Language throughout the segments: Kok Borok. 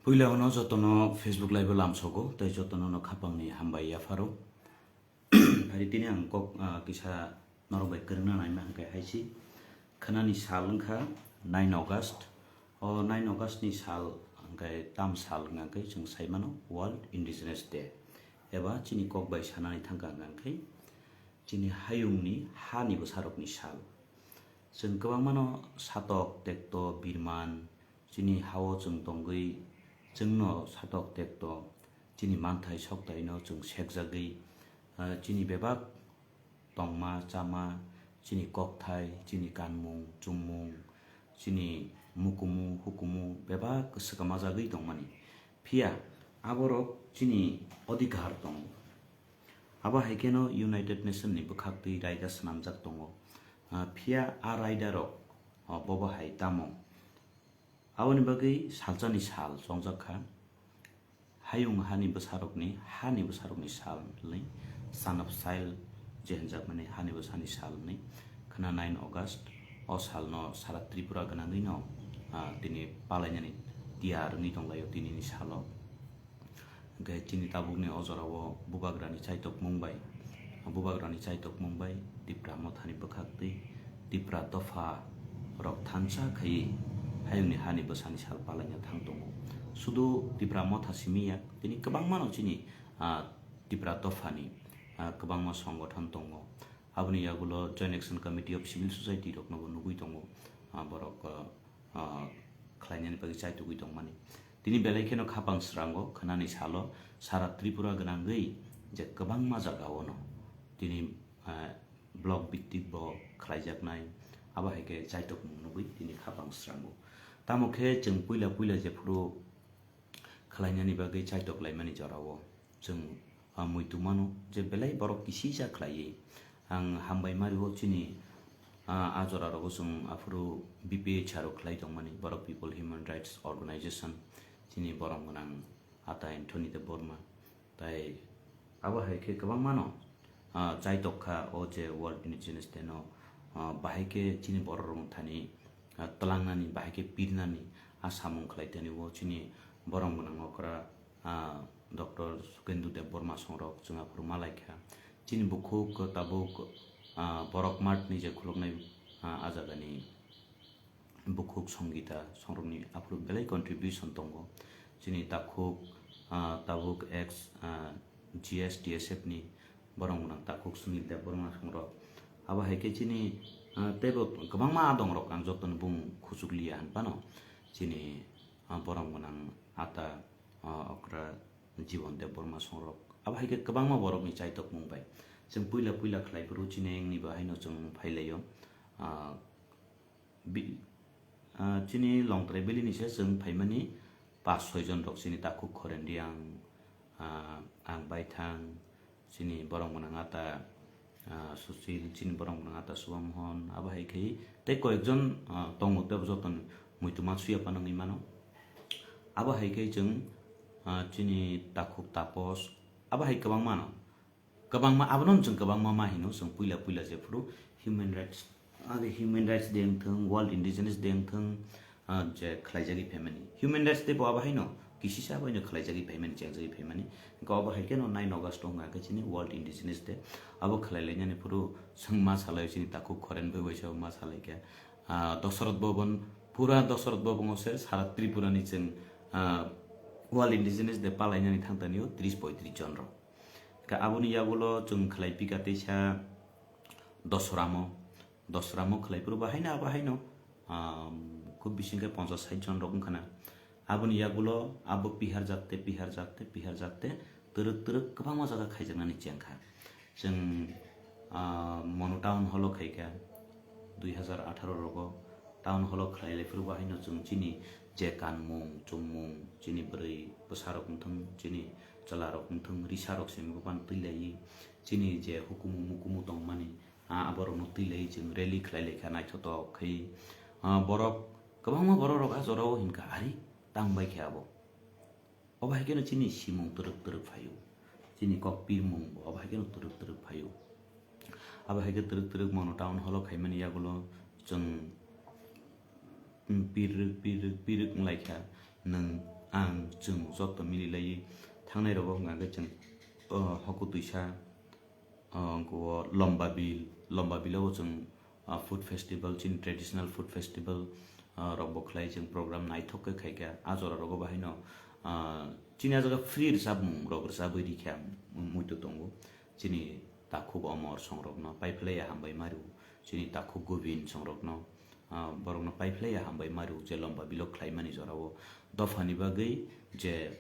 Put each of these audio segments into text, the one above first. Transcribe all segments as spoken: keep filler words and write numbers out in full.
Puila ono jotono Facebook live o lamsogo, tei jotono no khapangni hambai yapharo. Hari tini ang kok, ah, kisa norok bai kwrwngna naima hwnkhe hai si. Khwnani sal wngkha nine August. O nine August ni sal hwnkhe tam sal wngkha hwnkhe chwng sai mano World Indigenous Day. Eba chini kok bai sanani thangkha hwnkhe chini hayungni hani bwsarokni sal. Chwng kwbangmano satok, tekto, birman, chini hao chwng tongwi chwngno satok tekto, chini manthai soktaino chwng sekjagwi, ah, chini bebak tongma, chama, chini kokthai, chini kanmung, chumung, chini mukumu, hukumu bebak swkam majagwi tongmani. Phiya aborok chini odhikar tongo. Abo hai kheno United Nation ni bwkhaktwi raida swnamjak tongo. Ah, phiya a raidarok, ah, bobo hai tamo? Aboni bagwi salsani sal chongjak kha. Hayung hani bwsarokni, hani bwsarokni sal hwnwi, Son of Soil je hwnjakmani hani bwsani sal hwnwi khna nine August. O salno sara Tripura gwnangwino, ah, tini palainani tiyar wngwi tonglaio tinini salo. Hwnkhe chini tabukni o jorao bubagrani chaitokmung bai, bubagrani chaitokmung bai Tipra mothani bwkhaktwi Tipra dopha rok thansa khaiwi hayungni hani bwsani sal palaina thang tongo. Sudu Tipra motha simi ya, tini kwbangmano chini, ah, Tipra dophani, ah, kwbangma songothon tongo. Aboni yagulo Joint Action Committee of Civil Society roknobo nugui tongo, ah, borok, ah, ah, khlainani bagwi chaitugwi tongmani. Tini belai kheno khapang srango khwnani salo sara Tripura gwnangwi je kwbangma jagao no tini, ah, block bittik bo khlaijaknai, abo hai khe chaitokmung nugwi tini khapang srango. Tamo khe chwng puila puila jephuru khlainani bagwi chaitok laimani jorao chwng, ah, muitu mano je belai borok kisisa khlaiwi. Ang hambai mario chini, ah, a jorarogo chwng aphuru B P H R o khlai tongmani, Borok People Human Rights Organization, chini borok gwnang ata Anthony Debbarma. Tai abo hai khe kwbangmano, ah, chaitok kha o je World Indigenous Day no, ah, bahai khe chini borok rok thani, ah, twlangnani, bahai khe pirnani a samung khlai tani o chini borok gwnang okra, ah, Doctor Sukendu Debbarma songrok chwng aphuru ma lai kha. Chini bukhuk tabuk, ah, Borok Mart ni je khuluknai, ah, a jagani bukhuk Songita songrokni aphuru belai contribution tongo. Chini takhuk, ah, tabuk ex, ah, G S T S F ni borok gwnang takhuk Sunil Debbarma songrok. Abo hai khe chini, ah, teibo kwbangma adongrok ang jotono bung khuchukliya hinphano chini, ah, borok gwnang ata, ah, okra Jibon Debbarma songrok. Abo hai khe kwbangma borokni chaitokmung bai. Chwng puila puila khlai phuru chini wngni bo haino chwng phai laio. Ah, bi-, ah, chini Longtrai Valley ni se chwng phaimani pas soi jon rok chini takhuk Khoren Riang, ah, ang Baithang, chini borok gwnang ata, ah, Susil, chini borok gwnang ata Subhamohon, abo hai khe tei koyekjon, ah, tongo tei jotono muitu ma suya phano wngwi mano. Abo hai khe chwng, ah, chini takhuk Tapos, abo hai kwbangma no. Kwbangma, abono chwng kwbangma ma hino, chwng puila puila jephuru Human Rights, ah, Human Rights Day wngthung, World Indigenous Day wngthung, ah, je khlaijagwi phaimani. Human Rights Day bo abo haino kisisa abo haino khlaijagwi phaimani, chengjagwi phaimani. Hwnkhe obo hai kheno nine August wngkha khe chini World Indigenous Day. Abo khlai lainani phuru chwng ma salai chini takhuk Khoren bai waisa ma salai khe, ah, Dosoroth Bhavan, pura Dosoroth Bhavan o se sara Tripura ni chwng, ah, World Indigenous Day palainani thangtani o tris poitris jon rok. Khe aboni yagulo chwng khlai pika teisa Dosoramo, Dosoramo khlai phuru bahaino abo haino, ah, khub bising khe ponchas sait jon rok wngkha na. Aboni yagulo abo piharjak te, piharjak te, piharjak te, twrwk twrwk kwbangma jaga khaijaknani chengkha. Chwng, ah, Monu Town Hall o khaikha, dui hazar atharo rogo Town Hall o khlai lai phuru bahaino chwng chini je kanmung, chumung, chini bwrwi bwsarok wngthung, chini chwlarok wngthung, risarok simi buphano twi laiwi, chini je hukumu mukumu tongmani, ah, aborokno twi laiwi chwng rally khlai lai kha naithotok khai. Ah, borok, kwbangma borok rok ah jorao hinkha, "Ari, tang bai khe abo?" Obo hai kheno chini simung twrwk twrwk phaio, chini kok pirmung bo obo hai kheno twrwk twrwk phaio. Abo hai khe twrwk twrwk Monu Town Hall o khaimani yagulo chwng, mm, pirwk, pirwk, pirwk wng lai kha, nwng Ang chwng joto mililaiwi thangnai rogo hwnka khe chwng, o, Hoku Twisa, o, wngkha o Lomba Bill, Lomba Bill o chwng, o, food festival, chini traditional food festival, o, rok bo khlai chwng program naithok khe khaikha. A jora rogo bahaino, o, chini a jaga free rwchapmung rok rwchabwi rikha, muitu tongo. Chini takhuk Omor songrokno paiphlaiya hambai mario, chini takhuk Gobin songrokno, ah, borokno paiphlaiya hambai mario je Lomba Bill o khlaimani jorao dophani bagwi je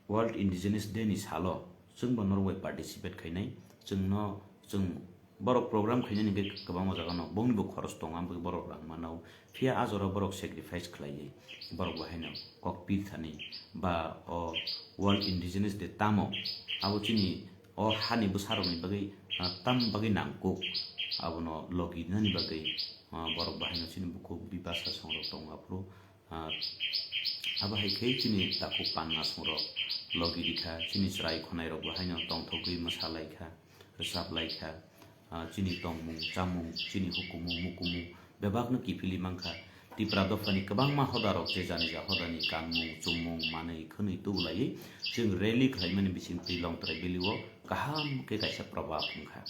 World Indigenous Day ni salo chwngbo norok bai participate khainai, chwngno, chwng borok program khainani hwnkhe kwbangma jagano bongnibo khoros tongo, amtwi borok rang manao. Phiya a jorao borok sacrifice khlaiwi borok bo haino kok pir thani ba o World Indigenous Day tamo, abo chini o hani bwsarokni bagwi, ah, tam bagwi nangkuk, abono logi nani bagwi, ah, borok bo haino chini bukhuk bipasa songrok tongo aphuru, ah, abo hai khe chini takhuk panna songrok logi rikha, chini chwrai khonai rok bo haino tongthokgwi mwsa laikha. Rwchap lai kha, ah, chini tongmung, chamung, chini hukumu, mukumu bebakno kiphilwi mankha. Tipra dophani kwbangma hodarok je jani ja hodani kanmung, chumung, manwi, khwnwi tubulaiwi chwng rally khlaimani bisingtwi Longtrai Valley o kaham khe kaisa probab wngkha.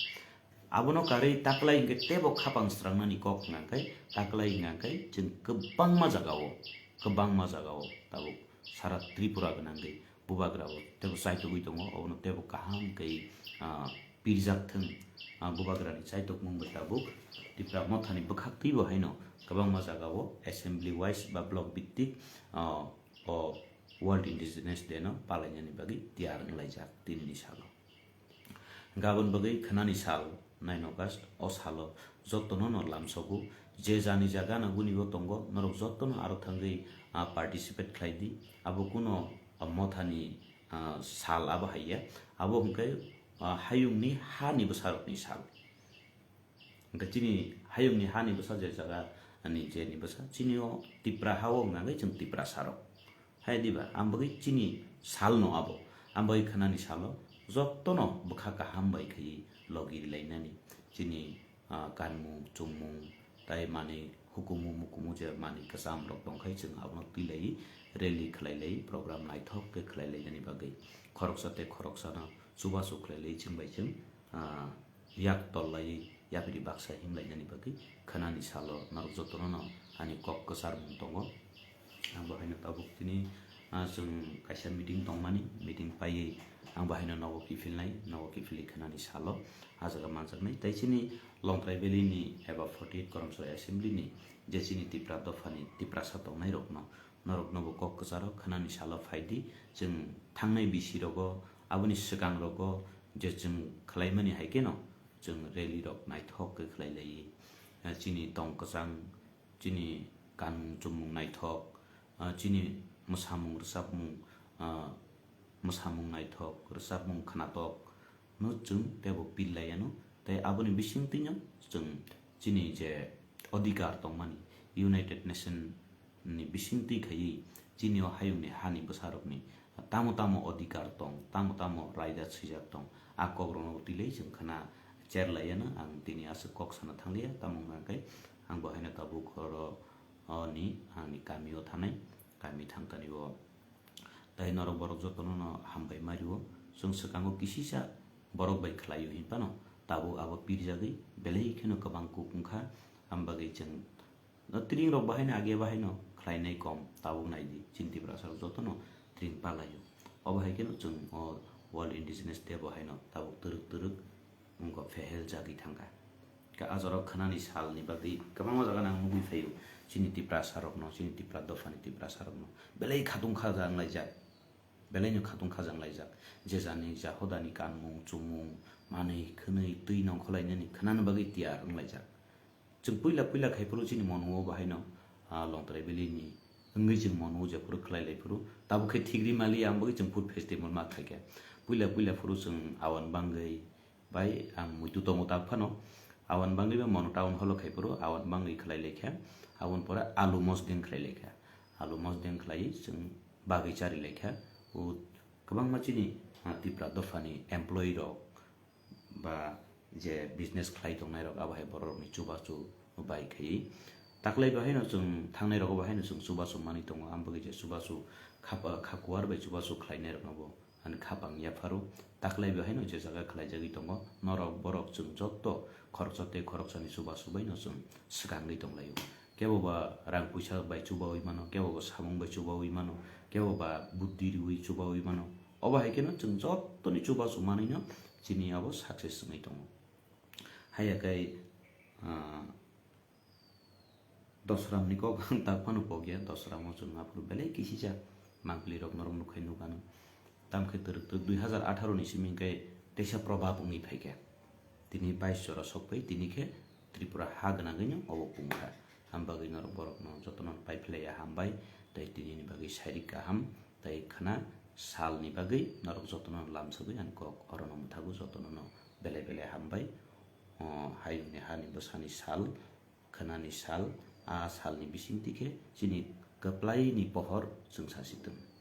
Abono karwi taklai hwnkhe teibo khapang srangnani kok hwnka khe, taklai hwnka khe chwng kwbangma jagao, kwbangma jagao tabuk sara Tripura gwnangwi bubagrao teibo chaitugwi tongo, obono teibo kaham khe, ah, pirjak thung. Ah, bubagrani chaitokmung bai tabuk Tipra Mothani bwkhak twibo haino kwbangma jagao assembly wise ba block bittik, ah, o World Indigenous Day no palainani bagwi tiyar wnglaijak tinini salo. Gabon bagwi khwnani sal, nine August, o salo jotono no lamsogo, je jani jaga no guni o tongo, norok jotono aro thangwi, ah, participate khlai di. Abo kuno, ah, mothani, ah, sal abo hai ya, abo hwnkhe, ah, hayungni hani bwsarokni sal. Hwnkhe chini hayungni hani bwsa je jaga ni je ni bwsa, chini o Tipra ha o hwnka khe chwng Tiprasa rok. Hai diba, ang bagwi chini sal no abo, ang bagwi khwnani salo jotono bwkha kaham bai khaiwi logi rilainani. Chini, ah, kanmung, chumung, tai manwi hukumu mukumu je manwi kwcham rok tongkhai chwng abono twilaiwi rally khlailaiwi program naithok khe khlailainani bagwi khoroksa tei khoroksano chubachu khlailaiwi chwng bai chwng, ah, yak tollaiwi yapri baksa himlainani bagwi khwnani salo norok jotono no ani kok kwcharmung tongo. Ang bo haino tabuk tini, ah, chwng kaisa meeting tongmani, meeting paiwi ang bo haino nogo kiphilnai, nogo kiphilwi khwnani salo ah jaga manjaknai. Tai chini Longtrai Valley ni eba forty eight Koromsoi Assembly ni je chini Tipra dophani Tiprasa tongnai rokno, norokno bo kok kwcharo khwnani salo phaidi, chwng thangnai bisi rogo, aboni swkang rogo je chwng khlaimani hai kheno chwng rally rok naithok khe khlai lai. Ah, chini tong kwchang, chini kanmung chumung naithok, ah, chini mwsamung rwchapmung, ah, mwsamung naithok, rwchapmung khwnatok no chwng teibo pil lai anw. Tei aboni bisingtwi no chwng chini je odhikar tongmani United Nation ni bisingtwi khaiwi chini o hayungni hani bwsarokni tamo tamo odhikar tong, tamo tamo raida swijak tong, a kokrokno twilai chwng khwna cher lai anw. Ang tini aswk kok sana thanglia, tamo hwnka khe ang bo haino tabuk oro, o ni, ani kami o thanai, kami thangtani o. Tai norok borok jotono no hambai mario. Chwng swkango kisisa borok bai khlaio hinphano, tabuk abo pirjagwi belai kheno kwbang kuk wngkha. Am bagwi chwng no tring rok bahaino age bahaino khlainai kom, tabuk naidi chini Tiprasa rok jotono tring palaio. Obo hai kheno chwng o World Indigenous Day bo haino tabuk twrwk twrwk wngkha, phehel jagwi thangkha. Khe a jora khwnani salni bagwi kwbangma jaga nang nugwi phaio, chini Tiprasa rokno, chini Tipra dophani Tiprasa rokno belai khatung khaja wnglaijak, belaino khatung khaja wnglaijak. Je jani ja hodani kanmung, chumung, manwi, khwnwi, twi nongkholainani khwnani bagwi tiyar wnglaijak. Chwng puila puila khai phuru chini monuo bahaino, ah, Longtrai Valley ni wngwi chwng monuo jephuru khlai lai phuru, tabuk khe thik ri mali ang bagwi chwng food festival ma khai khe. Puila puila phuru chwng awan bangwi bai ang muitu tongo tak phano. Awan bangwi ba mono town hall o khai phuru awan bangwi khlai lai khe. Aboni pore alu mosdeng khlai lai khe. Alu mosdeng khlai chwng bagwi chari lai khe. O kwbangma chini, ah, Tipra dophani employee rok ba je business khlai tongnai rok abo hai borok rokni chubachu bai khai Taklai bahaino chwng thangnai rogo bahaino chwng chubachu manwi tongo, ambagwi je chubachu khapa-, kha kuar bai chubachu khlainai rokno bo ani khapang yapharo. Taklai bahaino je jaga khlaijagwi tongo, norok borok chwng jotto khoroksa tei khoroksani chubachu baino chwng swkangwi tonglaio. Kebo ba rang puisa bai chubawi mano, kebo ba samung bai chubawi mano, kebo ba buddhi riwi chubawi mano. Obo hai kheno chwng jottoni chubachu manwino chini abo success wngwi tongo. Haiya khe, ah, Dosramni kok ang tak phano pokya, Dosramo chwng aphuru belai kisijak mangpli rok norok nukhai nukano. Tamkhe twrwk twrwk dui hazar atharo ni simi khe teisa probab wngwi phaikha. Tini bais jora sokphai, tini khe Tripura ha gwnangwino obo pungkha. Ambagwi norok borokno jotono paiphlaiya hambai, tei tinini bagwi sairik kaham, tei khwna salni bagwi norok jotono lamsogwi ani kok orono mwthago, jotono belai belai hambai. O, hayungni hani bwsani sal, khwnani sal, a salni bisingtwi khe chini kwplaini pohor chwng sasi tong.